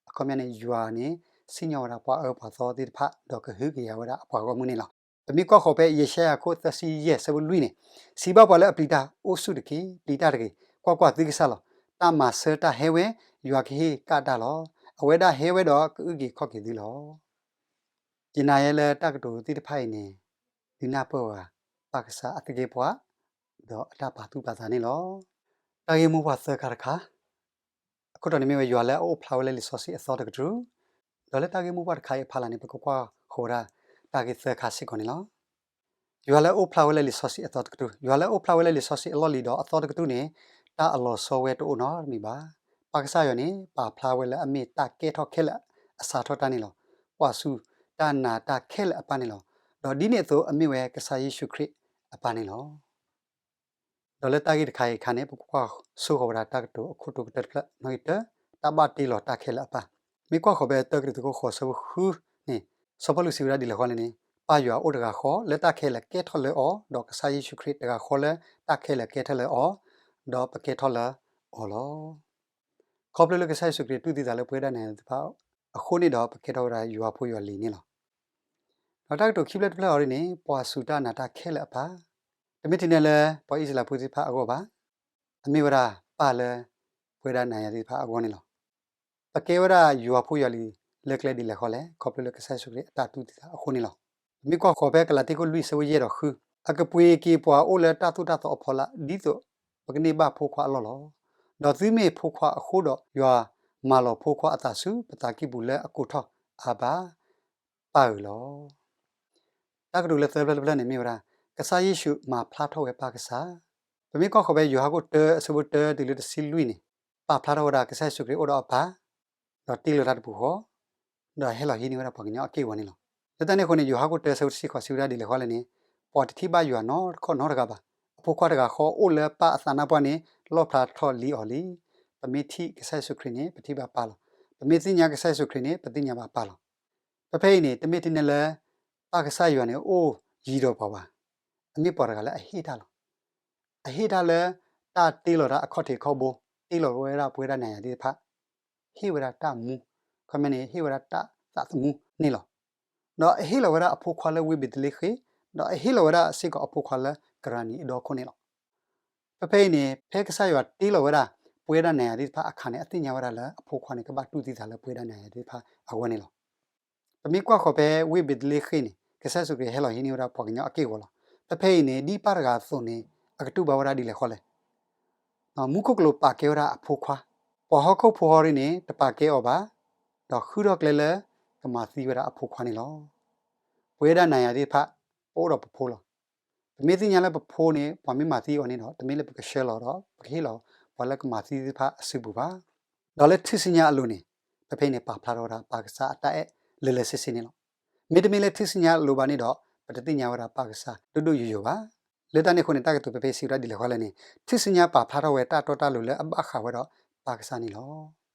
အခီပညီန့ၣ် ယွၤန့ၣ် စံၣ်ညီၣ်ဝဲဒၣ်ပှၤအၢပှၤသီသ့ၣ်တဖၣ် ဒီးကဟုကယာ်ဝဲဒၣ်အပှၤဂီၢ်မုၢ်န့ၣ်လီၤ. ပမ့ၢ်ကွၢ်ဃီၤဖဲယၡါယၤခိၣ်သၢဆံယဲၢ် ဆၢဖိလွံၢ်န့ၣ်, စံးဘၣ်ပှၤလၢအပျံၤတၢ်, အိၣ်ဆူၣ်တက့ၢ်, ပျံၤတၢ်တဂ့ၤ, ကွၢ်ကွၢ်, သုကစၢ်လီၤ. တၢ်မၤစၢၤတၢ်ဟဲဝဲ, ယွၤကဟ့ၣ်ကၣ်တၢ်လီၤ. အဝဲဒၣ်ဟဲဝဲဒီးကအုၣ်က့ၤခီၣ်က့ၤသုလီၤ. ယနာ်ယဲလၢတၢ်ကတိၤသ့ၣ်တဖၣ်အံၤန့ၣ် ဒုးနၢ်ပၢၢ်ဝဲ ပၢ်ကစၢ်အသကဲးပဝး ဒီးအတၢ်ပာ်သူၣ်ပာ်သးန့ၣ်လီၤ. တၢ်ဂ့ၢ်မိၢ်ပှၢ်သၢခါတခါ, အခိၣ်တီန့ၣ်မ့ၢ်ဝဲယွၤလၢအအိၣ်ဖျါဝဲလၢလံာ်စီဆှံအသီတကတြူၢ်, ဒီးလၢတၢ်ဂ့ၢ်မိၢ်ပှၢ်တခါအံၤအဖီလာ်န့ၣ် ပကကွၢ်ဃီၤဝဲဒၣ် တၢ်ဂ့ၢ်သၢခါစ့ၢ်ကီးန့ၣ်လီၤ. ယွၤလၢအအိၣ်ဖျါဝဲလၢလံာ်စီဆှံအသီတကတြူၢ်, ယွၤလၢအအိၣ်ဖျါဝဲလၢလံာ်စီဆှံအလီၢ်လံၤဒီးအသီတကတြူၢ်န့ၣ် တၢ်အလီၤဆီဝဲတအိၣ်နီတမံၤဘၣ်. ပၢ်ကစၢ်ယွၤန့ၣ် ပာ်ဖျါဝဲလၢအမ့ၢ်တၢ်ကဲထီၣ်ခဲလၢာ်အစးထီၣ်တၢ်န့ၣ်လီၤ. ပှၤဆူၣ်တၢ်နးတၢ်ခဲလၢာ်အပၢ်န့ၣ်လီၤ. ဒီးဒ်န့ၣ်အသိးအမ့ၢ်ဝဲကစၢ်ယ့ၣ်ၡူးခရံာ်အပၢ်န့ၣ်လီၤ. ဒီးလၢတၢ်ဂ့ၢ်တခါအံၤအခါန့ၣ် ပကကွၢ်ဆိဃီၤဝဲဒၣ်တၢ်ကတိၤအခိၣ်တီကတၢၢ်တဖျၢၣ်နီၣ်ဂံၢ်တၢ, တၢ်ဘၣ်တ့လီၤတၢ်ခဲလၢာ်အပၢ်. မ့ၢ်ကွၢ်ဃီၤဖဲတၢကရံၣ်သူးခိၣ်ဃိးဆၢဖိဃုန့ၣ်, စီၤပီလူးစံးဝဲဒၣ်ဒ်လဲၣ်ဃီလဲၣ်န့ၣ်, ပၢ်ယွၤအိၣ်တဂၤဃီလၢတၢ်ခဲလၢာ်ကဲထီၣ်လၢအီၤ, ဒီးကစၢ်ယ့ၣ်ၡူးခရံာ်တဂၤဃီလၢတၢ်ခဲလၢာ်ကဲထီၣ်လၢအီၤ, ဒီးပကဲထီၣ်လၢအီၤလီၤ. ခီဖျိလၢကစၢ်ယ့ၣ်ၡူးခရံာ်တူၢ်သံသးလၢပဝဲဒၣ်နၤယၤသ့ၣ်တဖၣ်အဃိန့ၣ်ဒီး ပကဲထီၣ်ဝဲဒၣ်ယွၤဖိယွၤလံၤန့ၣ်လီၤ. ဒီးတၢ်ကတိၤခံဖျၢၣ်တဖျၢၣ်အံၤန့ၣ် ပှၤစူၢ်တၢ်နာ်တၢ်ခဲလၢာ်အပၢ်, တမ့ၢ်ထဲန့ၣ်လၢပှၤအံၣ်စရ့လးဖိသ့ၣ်တဖၣ်အဂီၢ်ဘၣ်, အမ့ၢ်ဝဲဒၣ်ပၢ်လၢပဝဲဒၣ်နၤယၤသ့ၣ်တဖၣ်အဂီၢ်န့ၣ်လီၤ. ပကဲဝဲဒၣ်ယွၤဖိယွၤလံၤလၢကျဲဒ်လဲၣ်ဃီလဲၣ်, ခီဖျိလၢကစၢ်ယ့ၣ်ၡူးခရံာ်အတၢ်တူၢ်သံသးအဃိန့ၣ်လီၤ. ပမ့ၢ်ကွၢ်ဃီၤဖဲကလၤတံခိၣ်လွံၢ်ဆၢဖိယဲၢ်ဒီးဃု, အကပှ့ၤက့ၤပှၤအိၣ်လၢတၢ်သိၣ်တၢ်သီအဖီလာ် ဒ်သိးပကန့ၢ်ဘၣ်ဖိခွါအလီၢ်လီၤ. ဒီးသုမ့ၢ်ဖိခွါအဃိဒီး ယွၤမၤလီၤဖိခွါအသးဆူပသးကံၢ်ပူၤလၢအကိးထီၣ်အၤဘၤ ပၢ်ဧၢလီၤ. တၢ်ကတိၤလၢသၢဖျၢၣ်တဖျၢၣ်န့ၣ်မ့ၢ်ဝဲဒၣ် ကစၢ်ယ့ၣ်ၡူးမၤဖျါထီၣ်ဝဲပၢ်ကစၢ်. ပမ့ၢ်ကွၢ်ဃီၤဖဲယိၤဟၣ်ခိၣ်တၢအဆၢဖိတၢတုၤလၢတဆံလွံၢ်န့ၣ်, ပာ်ဖျါထီၣ်ဝဲဒၣ်ကစၢ်ယ့ၣ်ၡူးခရံာ်အိၣ်ဒီးအပၢ်, ဒီးတ့လီၤတၢ်တပူၤဃီ, ဒီးဟဲလီၤဟံးန့ၢ်ဝဲဒၣ်ပှၤကညီအက့ၢ်အဂီၤန့ၣ်လီၤ. လၢတၢ်န့ၣ်အဃိန့ၣ် ယိၤဟၣ်ခိၣ်တၢဆၢဖိတဆံဃိးစံးဝဲဒၣ်ဒ်လဲၣ်ဃီလဲၣ်န့ၣ်, ပှၤတထံၣ်ဘၣ်ယွၤနီတခီၣ်နီတဂၤဘၣ်. အဖိခွါတဂၤဃီအိၣ်လၢပၢ်အသးနါပှၢ်န့ၣ် လီၣ်ဖျါထီၣ်လံအီၤလံ. ပမ့ၢ်ထံၣ်ကစၢ်ယ့ၣ်ၡူးခရံာ်န့ၣ် ပထံၣ်ဘၣ်ပၢ်လီၤ. ပမ့ၢ်သ့ၣ်ညါကစၢ်ယ့ၣ်ၡူးခရံာ်န့ၣ် ပသ့ၣ်ညါဘၣ်ပၢ်လီၤ. ဖဲဖဲအံၤန့ၣ် တမ့ၢ်ထဲန့ၣ်လၢ ပၢ်ကစၢ်ယွၤန့ၣ်အိၣ်ယံၤဒီးပှၤဘၣ်. အမ့ၢ်ပှၤတဂၤလၢအဟ့ၣ်တၢ်လီၤ. အဟ့ၣ်တၢ်လၢ တၢ်တ့လီၤတၢ်အခီၣ်ထံးခီၣ်ဘိ, တ့လီၤဝဲဒၣ်ပဝဲဒၣ်နၤယၤသ့ၣ်တဖၣ်, ဟ့ၣ်ဝဲဒၣ်တၢ်မူ, ခီမ့ၢ်န့ၣ် ဟ့ၣ်ဝဲဒၣ်တၢ်သးသမူန့ၣ်လီၤ. ဒီးအဟ့ၣ်လီၤဝဲဒၣ်အဖိခွါလၢဝ့ၢ်ဘ့းလ့ဟ့ၣ်, ဒီးအဟ့ၣ်လီၤဝဲဒၣ်စ့ၢ်ကီးအဖိခွါလၢကရၤနံၤအဒီခိၣ်န့ၣ်လီၤ. ဖဲဖဲအံၤန့ၣ် ဖဲကစၢ်ယွၤတ့လီၤဝဲဒၣ် ပဝဲဒၣ်နၤယၤသ့ၣ်တဖၣ်အခါန့ၣ် အသ့ၣ်ညါဝဲဒၣ်လၢအဖိခွါန့ၣ် ကဘၣ်တူၢ်သံသးလၢပဝဲဒၣ်နၤယၤသ့ၣ်တဖၣ်အဂီၢ်န့ၣ်လီၤ. ပမ့ၢ်ကွၢ်ဃီၤဖဲဝ့ၢ်ဘ့းလ့ဟ့ၣ်န့ၣ် ကစၢ်ယ့ၣ်ၡူးခရံာ်ဟဲလီၤဟံးန့ၢ်ဝဲဒၣ်ပှၤကညီအက့ၢ်အဂီၤလီၤ. ဖဲဖဲအံၤန့ၣ် ဒ်ပၢ်တဂၤအသိးန့ၣ် အကတူၢ်ဘၣ်ဝဲဒၣ်ဒ်လဲၣ်ဃီလဲၣ်. မူခိၣ်ကလူးပာ်ကဲဝဲဒၣ်အဖိခွါ, ပှၤဟီၣ်ခိၣ်ဖိဟီရ့န့ၣ် တပာ်ကဲအီၤဘၣ်, ဒီးဃုထီၣ်ကျဲလၢကမၤသံဝဲဒၣ်အဖိခွါန့ၣ်လီၤ. ပဝဲဒၣ်နၤယၤသ့ၣ်တဖၣ် ပအိၣ်ဒီးပဖိလီၤ. ပမ့ၢ်သ့ၣ်ညါလၢပဖိန့ၣ် ပှၤမ့ၢ်မၤသံအီၤန့ၣ်ဒီး တမ့ၢ်လၢပကဆှၢလီၤဒီး ပကဟ့ၣ်လီၤပှၤလၢကမၤသံသ့ၣ်တဖၣ်အစုပူၤဘၣ်. ဒီးလၢထူၣ်စုညါအလိၤန့ၣ် ဖဲဖဲအံၤန့ၣ် ပာ်ဖျါထီၣ်ဝဲဒၣ်ပၢ်ကစၢ်အတၢ်အဲၣ်လၢာ်လၢာ်ဆ့ဆ့န့ၣ်လီၤ. မ့တမ့ၢ်လၢထူၣ်စုညါအလိၤဘၣ်န့ၣ်ဒီး ပတသ့ၣ်ညါဝဲဒၣ်ပၢ်ကစၢ်ဒိၣ်ဒိၣ်ယိာ်ယိာ်ဘၣ်. လၢတၢ်န့ၣ်အဃိန့ၣ် တၢ်ကတိၤဖဲဖဲစံးဝဲဒၣ်ဒ်လဲၣ်ဃီလဲၣ်န့ၣ်, ထူၣ်စုညါပာ်ဖျါထီၣ်ဝဲတၢ်တီတၢ်လိၤလၢအဘၣ်ဃးဝဲဒီးပၢ်ကစၢ်န့ၣ်လီၤ.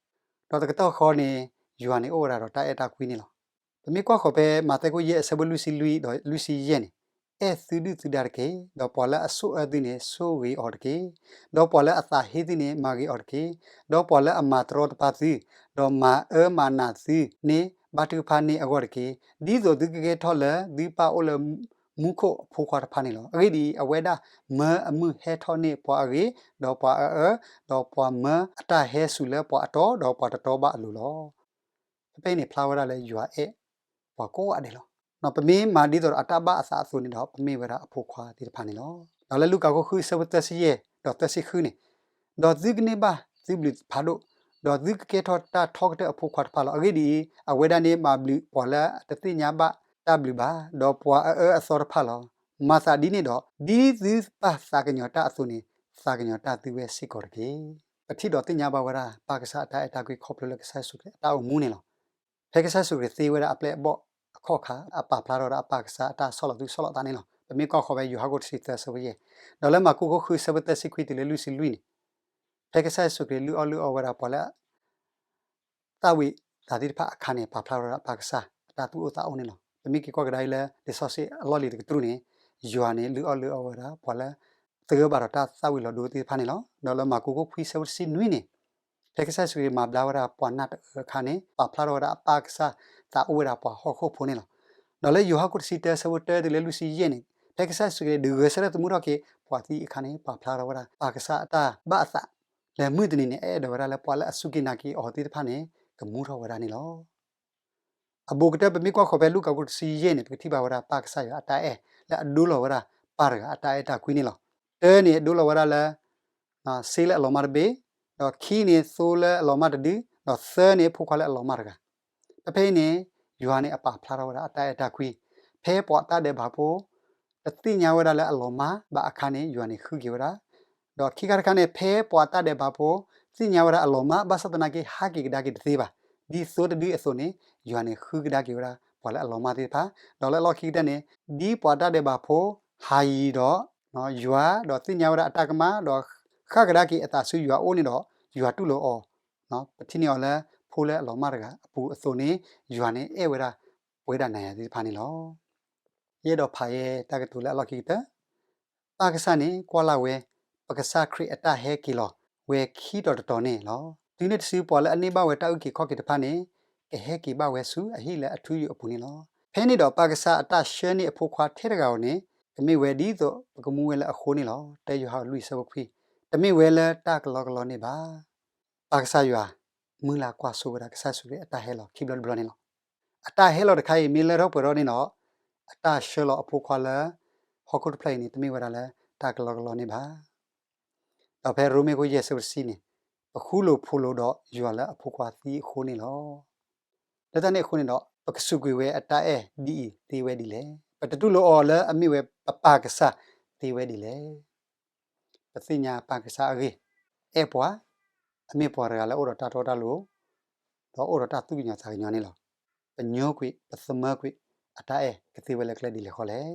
ဒီးတကတီၢ်ဃီန့ၣ် ယွၤန့ၣ်အိၣ်ဝဲဒၣ်ဒီးတၢ်အဲၣ်တၢ်ကွံန့ၣ်လီၤ. ပမ့ၢ်ကွၢ်ဃီၤဖဲမးသဲခိၣ်ယဲၢ်အဆၢဖိလွံၢ်ဆံလွံၢ်ဒီးလွံၢ်ဆံယဲၢ်န့ၣ်, အဲၣ်သုဒုၣ်သုဒါတက့ၢ်. ဒီးပှၤလၢအဆိၣ်အၢသုန့ၣ် ဆိၣ်ဂ့ၤအီၤတက့ၢ်. ဒီးပှၤလၢအသးဟ့သုန့ၣ် မၤဂ့ၤအီၤတက့ၢ်. ဒီးပှၤလၢအမၤတရီတပါသု, ဒီးမၤအၢမၤနးသုန့ၣ် ဘါထုကဖၣ်န့ၢ်အဂီၢ်တက့ၢ်. ဒ်သိးသုကကဲထီၣ်လၢသုပၢ်အိၣ်လၢမူခိၣ်အဖိခွါတဖၣ်န့ၣ်လီၤ. အဂ့ၢ်ဒ်အံၤ, အဝဲဒၣ်မၢအမုၢ်ဟဲထီၣ်န့ၢ်ပှၤအဂ့ၤ, ဒီးပှၤအအၢ, ဒီးပှၤမၢအတၢ်ဟဲစူၤလၢပှၤအတီဒီးပှၤတတီဘၣ်အလိၤလီၤ. ဖဲဖဲအံၤန့ၣ် ဖျါဝဲဒၣ်လၢယွၤအဲၣ်ပှၤကိးဂၤဒဲးလီၤ. ပမ့ၢ်မၤဒ်သိးဒီးအတၢ်ဘၣ်အသးအသိးန့ၣ်ဒီး ပမ့ၢ်ဝဲဒၣ်အဖိခွါသ့ၣ်တဖၣ်န့ၣ်လီၤ. ဒီးလၢလူၤကၣ်ခိၣ်ဃုဆၢဖိသၢဆံယဲၢ်ဒီးသၢဆံဃုန့ၣ်, ဒီးသုကန့ၢ်ဘၣ်သုဘျုးဖးဒိၣ်, ဒီးသုကကဲထီၣ်တၢ်ထီကတၢၢ်အဖိခွါတဖၣ်လီၤ. အဂ့ၢ်ဒ်အံၤ, အဝဲဒၣ်န့ၣ်မၤဘျုးပှၤလၢအတသ့ၣ်ညါဘၣ်တၢ်ဘျုးဘၣ်, ဒီးပှၤအအၢအသီတဖၣ်လီၤ. မၤသးဒ်န့ၣ်ဒီး, ဒ်သုပၢ်သးကညီၤတၢ်အသိးန့ၣ် သးကညီၤတၢ်သုဝဲစ့ၢ်ကီးတက့ၢ်. ပထံၣ်ဒီးသ့ၣ်ညါဘၣ်ဝဲဒၣ် ပၢ်ကစၢ်အတၢ်အဲၣ်တၢ်ကွံခီဖျိလၢကစၢ်ယ့ၣ်ၡူးခရံာ်အတၢ်အိၣ်မူန့ၣ်လီၤ. ဖဲကစၢ်ယ့ၣ်ၡူးခရံာ်သ့ဝဲဒၣ်အပျဲၢ်အဘီၣ်အခီၣ်အခါ အပာ်ဖျါထီၣ်ဝဲဒၣ်ပၢ်ကစၢ်အတၢ်ဆီၣ်လီၤသူၣ်ဆီၣ်လီၤသးန့ၣ်လီၤ. ပမ့ၢ်ကွၢ်ဃီၤဖဲယိၤဟၣ်ခိၣ်တဆံသၢဆၢဖိယဲၢ်, ဒီးလၢမၢ်ကူးခိၣ်ဃုဆၢဖိသၢဆံခွံတုၤလၢလွံၢ်ဆံလွံၢ်န့ၣ်, ဖဲကစၢ်ယ့ၣ်ၡူးခရံာ်လုၢ်အီၣ်လုၢ်အီဝဲဒၣ်ပှၤလၢ သးဝံၣ်သးသ့ၣ်တဖၣ်အခါန့ၣ် ပာ်ဖျါထီၣ်ဝဲဒၣ်ပၢ်ကစၢ်အတၢ်သူၣ်အိၣ်သးအိၣ်န့ၣ်လီၤ. ပမ့ၢ်က့ၤကွၢ်ကဒါအံၤလၢ လံာ်စီဆှံအလီၢ်လံၤတကတြူၢ်န့ၣ်, ယွၤန့ၣ်လုၢ်အီၣ်လုၢ်အီဝဲဒၣ် ပှၤလၢ သဂၢၢ်ဘၣ်ဒီးတၢ်သးဝံၣ်လီၤဒိသ့ၣ်တဖၣ်န့ၣ်လီၤ. ဒီးလၢမၢ်ကူးခိၣ်ခွံဆၢဖိတဆံနွံန့ၣ်, ဖဲကစၢ်ယ့ၣ်ၡူးခရံာ်မၤဘျါဝဲဒၣ်ပှၤနၢ်တအၢအခါန့ၣ် ပာ်ဖျါထီၣ်ဝဲဒၣ်အပၢ်ကစၢ်သးအိၣ်ဝဲဒၣ်ပှၤဟီၣ်ခိၣ်ဖိန့ၣ်လီၤ. ဒီးလၢယိၤဟၣ်ခိၣ်တဆံတၢဆၢဖိတၢတုၤလၢလွံၢ်ဆံယဲၢ်န့ၣ်, ဖဲကစၢ်ယ့ၣ်ၡူးခရံာ်ဒုးဂဲၤဆၢထၢၣ်သမူထီၣ်က့ၤပှၤသံအခါန့ၣ် ပာ်ဖျါထီၣ်ဝဲဒၣ်ပၢ်ကစၢ်အတၢ်ဘၣ်အသး လၢမုၢ်တနံၤန့ၣ် အဲၣ်ဒိးဝဲဒၣ်လၢပှၤလၢအစူၢ်က့ၤနာ်က့ၤအီၤသ့ၣ်တဖၣ်န့ၣ် ကမူထီၣ်ဝဲဒၣ်န့ၣ်လီၤ. အဘူးကတၢၢ် ပမ့ၢ်ကွၢ်ဃီၤဖဲလူၤကၣ်ခိၣ်တဆံယဲၢ်န့ၣ် ပကထံၣ်ဘၣ်ဝဲဒၣ်ပၢ်ကစၢ်ယွၤအတၢ်အဲၣ် လၢအဒိလီၤဝဲဒၣ်ပၢ်တဂၤအတၢ်အဲၣ်တၢ်ကွံန့ၣ်လီၤ. တၢန့ၣ် ဒိလီၤဝဲဒၣ်လၢ စ့လၢအလီၤမၢ်တဘ့ၣ်, ဒီးခံန့ၣ် သိလၢအလီၤမၢ်တဒု, ဒီးသၢန့ၣ် ဖိခွါလၢအလီၤမၢ်တဂၤ. ဖဲဖဲအံၤန့ၣ် ယွၤန့ၣ်အပာ်ဖျါထီၣ်ဝဲဒၣ်အတၢ်အဲၣ်တၢ်ကွံ, ဖဲပှၤတၢ်ဒဲးဘးဖိ တသ့ၣ်ညါဝဲဒၣ်လၢအလီၤမၢ်ဘၣ်အခါန့ၣ် ယွၤန့ၣ်ဃုက့ၤဝဲဒၣ်, ဒီးခံခါတခါန့ၣ် ဖဲပှၤတၢ်ဒဲးဘးဖိ သ့ၣ်ညါဝဲဒၣ်အလီၤမၢ် ဘၣ်ဆၣ်သနာ်က့ ဟးက့ၤကဒါက့ၤတသ့ဘၣ်, ဒ်သိတဒုအသိးန့ၣ် ယွၤန့ၣ်ဃုကဒါက့ၤဝဲဒၣ် ပှၤလၢအလီၤမၢ်သ့ၣ်တဖၣ်, ဒီးလၢအလီၢ်ခံကတၢၢ်န့ၣ် ဒ်ပှၤတၢ်ဒဲးဘးဖိ ဟးယံၤဒီး ယွၤဒီးသ့ၣ်ညါဝဲဒၣ်အတၢ်ကမၣ် ဒီးဃၣ်ကဒါက့ၤအသးဆူယွၤအအိၣ်န့ၣ်ဒီး ယွၤတူၢ်လိာ်အီၤ, ပထံၣ်န့ၢ်အီၤလၢဖိလၢအလီၤမၢ်တဂၤအပူၤအသိးန့ၣ် ယွၤန့ၣ်အဲၣ်ဝဲဒၣ်ပဝဲဒၣ်နၤယၤသ့ၣ်တဖၣ်န့ၣ်လီၤ. ယအဲၣ်ဒိးဖးယဲတၢ်ကတိၤလၢအလီၢ်ခံကတၢၢ်, ပၢ်ကစၢ်န့ၣ်ကွၢ်လၢ်ဝဲ ပကစၢ်ခရံာ်အတၢ်ဟဲက့ၤလီၤဝဲခံတီၤတတီၤန့ၣ်လီၤ. တုၤနုၤတစုပှၤလၢအန့ၢ်ဘၣ်ဝဲတၢ်အုၣ်က့ၤခီၣ်က့ၤတဖၣ်န့ၣ် ကဟဲက့ၤဘၣ်ဝဲဆူအဟံၣ်လၢအထူယိာ်အပူၤန့ၣ်လီၤ. ဖဲန့ၣ်ဒီးပၢ်ကစၢ်အတၢ်ဆှၢန့ၢ်အဖိခွါထဲတဂၤဧိၤန့ၣ် ကမ့ၢ်ဝဲဒ်သိးပကမူဝဲလၢအဃိန့ၣ်လီၤ. တၢယိၤဟၣ်လွံၢ်ဆၢဖိခွံ, တမ့ၢ်ဝဲလၢတၢ်ကလီကလီန့ၣ်ဘၣ်. ပၢ်ကစၢ်ယွၤ မုၢ်လၢ်ကွၢ်စိဝဲဒၣ်ကစၢ်ယ့ၣ်ၡူးခရံာ်အတၢ်ဟဲလီၤခံဘျီတဘျီန့ၣ်လီၤ. အတၢ်ဟဲလီၤတခါအံၤ မ့ၢ်လၢထီၣ်ပှဲၤထီၣ်န့ၣ်ဒီး အတၢ်ဆှၢလီၤအဖိခွါလၢ ဟီၣ်ခိၣ်တဖျၢၣ်အံၤန့ၣ် တမ့ၢ်ဝဲဒၣ်လၢတၢ်ကလီကလီန့ၣ်ဘၣ်. ဒီးဖဲရိမ့ၤခိၣ်ယဲၢ်ဆၢဖိတဆံန့ၣ်, ပဃူလိာ်ဖိးလိာ်ဒီးယွၤလၢအဖိခွါသံအဃိန့ၣ်လီၤ. လၢတၢ်န့ၣ်အဃိန့ၣ်ဒီး ပကစူးကွံာ်ဝဲအတၢ်အဲၣ်ဒ်အံၤသ့ဝဲဒ်လဲၣ်. ပတတူၢ်လိာ်အီၤလၢအမ့ၢ်ဝဲပပၢ်ကစၢ်သ့ဝဲဒ်လဲၣ်. ပသ့ၣ်ညါပၢ်ကစၢ်အဂ့ၢ်, အဲၣ်ပှၤ, အမ့ၢ်ပှၤတဂၤလၢအိၣ်ဒီးတၢ်တီတၢ်လိၤ, ဒီးအိၣ်ဒီးတၢ်သူၣ်ကညီၤသးကညီၤန့ၣ်လီၤ. ပညိကွံာ် ပသမၢကွံာ် အတၢ်အဲၣ်ကသ့ဝဲလၢကျဲဒ်လဲၣ်ဃီလဲၣ်.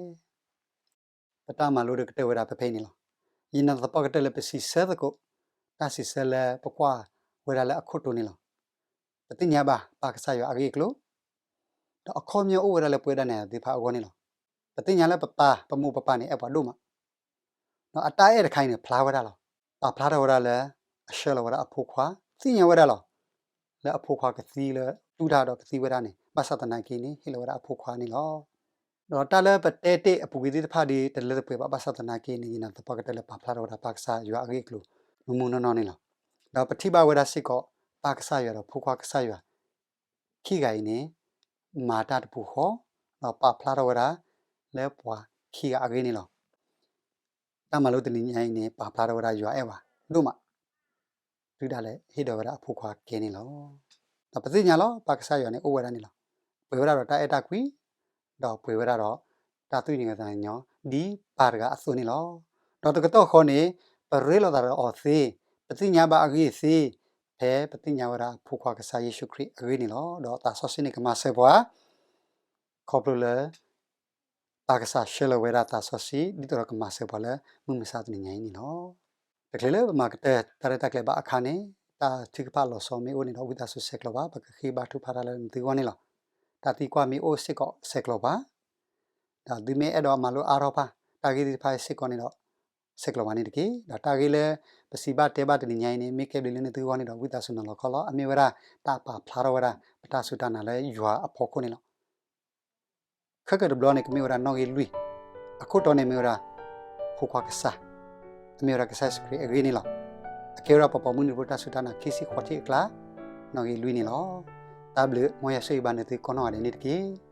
ပတၢ်မၤလိတကတၢၢ်ဝဲဒၣ်ဖဲဖဲအံၤန့ၣ်လီၤ. ယနာ်သပှၢ်ကတၢၢ်လၢပစံးဆၢသကိး တၢ်စံးဆၢလၢပကွၢ်ဝဲဒၣ်လၢအခိၣ်တီန့ၣ်လီၤ. ပသ့ၣ်ညါဘၣ်ပၢ်ကစၢ်ယွၤအဂ့ၢ်အကျိၤ, ဒီးအခီပညီအိၣ်ဝဲဒၣ်လၢပဝဲဒၣ်နၤယၤသ့ၣ်တဖၣ်အဂီၢ်န့ၣ်လီၤ. ပသ့ၣ်ညါလၢပပၢ်ပမိၢ်ပပၢ်န့ၣ် အဲၣ်ပှၤဒိၣ်မး, ဒီးအတၢ်အဲၣ်တခါအံၤန့ၣ် ဖျါဝဲဒၣ်လီၤ. ပာ်ဖျါထီၣ်ဝဲဒၣ်လၢ အဆှၢလီၤဝဲဒၣ်အဖိခွါ, သ့ၣ်ညါဝဲဒၣ်လီၤ လၢအဖိခွါကသံလၢတူၢ်တၢ်ဒီးကသံဝဲဒၣ်န့ၣ်, ဘၣ်ဆၣ်သနာ်က့န့ၣ် ဟ့ၣ်လီၤဝဲဒၣ်အဖိခွါန့ၣ်လီၤ. ဒီးတၢ်လၢပတဲတ့ၢ်အပူၤကွံာ်သ့ၣ်တဖၣ်ဒီး တလၢတပှဲၤဘၣ်, ဘၣ်ဆၣ်သနာ်က့န့ၣ် ယနာ်သပှၢ်ကတၢၢ်လၢပာ်ဖျါထီၣ်ဝဲဒၣ်ပၢ်ကစၢ်ယွၤအဂ့ၢ်အကျိၤ မုၢ်မုၢ်နီၢ်နီၢ်န့ၣ်လီၤ. ဒီးပထံၣ်ဘၣ်ဝဲဒၣ်စ့ၢ်ကီး ပၢ်ကစၢ်ယွၤဒီးဖိခွါကစၢ်ယွၤ ခံဂၤအံၤန့ၣ် မၤတၢ်တပူၤဃီ, ဒီးပာ်ဖျါထီၣ်ဝဲဒၣ် လၢပှၤခံဂၤအဂ့ၢ်န့ၣ်လီၤ. တၢ်မၤလိတနံၤညါအံၤန့ၣ် ပာ်ဖျါထီၣ်ဝဲဒၣ်ယွၤအဲၣ်ပှၤဒိၣ်မး တုၤဒၣ်လဲာ်ဟ့ၣ်ဒီးဝဲဒၣ်အဖိခွါကဲန့ၣ်လီၤ. ဒီးပသ့ၣ်ညါလီၤ ပၢ်ကစၢ်ယွၤန့ၣ်အိၣ်ဝဲဒၣ်န့ၣ်လီၤ. ပှဲၤဝဲဒၣ်ဒီးတၢ်အဲၣ်တၢ်ကွံ, ဒီးပှဲၤဝဲဒၣ်ဒီး တၢ်သူၣ်ကညီၤသးကညီၤ ဒ်ပၢ်တဂၤအသိးန့ၣ်လီၤ. ဒီးတကတီၢ်ဃီန့ၣ် ပရ့လိာ်သးဒီးအီၤသ့, ပသ့ၣ်ညါဘၣ်အဂ့ၢ်သ့, ဖဲပသ့ၣ်ညါဝဲဒၣ်အဖိခွါကစၢ်ယ့ၣ်ၡူးခရံာ်အဂ့ၢ်န့ၣ်လီၤ. ဒီးသးစီဆှံန့ၣ်ကမၤစၢၤပှၤ ခီဖျိလၢ ပၢ်ကစၢ်ဆှၢလီၤဝဲဒၣ်သးစီဆှံ ဒ်သိးဒီးကမၤစၢၤပှၤလၢမုၢ်မဆါတနံၤညါအံၤန့ၣ်လီၤ. တချုးလၢပမၤကတၢၢ်တၢ်ရဲၣ်တၢ်ကျဲၤဘၣ်အခါန့ၣ်, တၢ်ထုကဖၣ်လီၤဆီမ့ၢ်အိၣ်န့ၣ်ဒီး ဝံသးစူၤဆဲးကျိးဘၣ်, ပကဃ့ဘါထုကဖၣ်တၢ်လၢနသုဂီၢ်န့ၣ်လီၤ. တၢ်သံကွၢ်မ့ၢ်အိၣ်စ့ၢ်ကီးဆဲးကျိးဘၣ်, ဒီးသုမ့ၢ်အဲၣ်ဒိးမၤလိအါထီၣ်ဘၣ် တၢ်ဂ့ၢ်သ့ၣ်တဖၣ်စ့ၢ်ကီးန့ၣ်ဒီး ဆဲးကျိးဘၣ်န့ၣ်တက့ၢ်. ဒီးတၢ်ဂ့ၢ်လၢပစံးဘၣ်တဲဘၣ်တနံၤညါအံၤန့ၣ် မ့ၢ်ကဲဘျုးလၢနသုဂီၢ်န့ၣ်ဒီး ဝံသးစူၤနီၤလီၤခီလီၤ. အမ့ၢ်ဝဲဒၣ်တၢ်ပာ်ဖျါထီၣ်ဝဲဒၣ် ပတၢ်စူၢ်တၢ်နာ်လၢယွၤအဖီခိၣ်န့ၣ်လီၤ. ခဲကတဘျီန့ၣ် ကမ့ၢ်ဝဲဒၣ်နီၣ်ဂံၢ်လွံၢ်, အခိၣ်တီန့ၣ်မ့ၢ်ဝဲဒၣ် ဖိခွါကစၢ်, အမ့ၢ်ဝဲဒၣ်ကစၢ်ယ့ၣ်ၡူးခရံာ်အဂ့ၢ်န့ၣ်လီၤ. အကဲဝဲဒၣ်ပှၤပိာ်မုၣ်န့ၣ်ဖိတၢ်စူၢ်တၢ်နာ်ခံဆံဃိးထံၣ်အကျါ, နီၣ်ဂံၢ်လွံၢ်န့ၣ်လီၤ. တၢ်ဘျုးမ်ယွၤဆိၣ်ဂ့ၤဘၣ်နသုကိးနီၢ်ဂၤဒဲးန့ၣ်တက့ၢ်.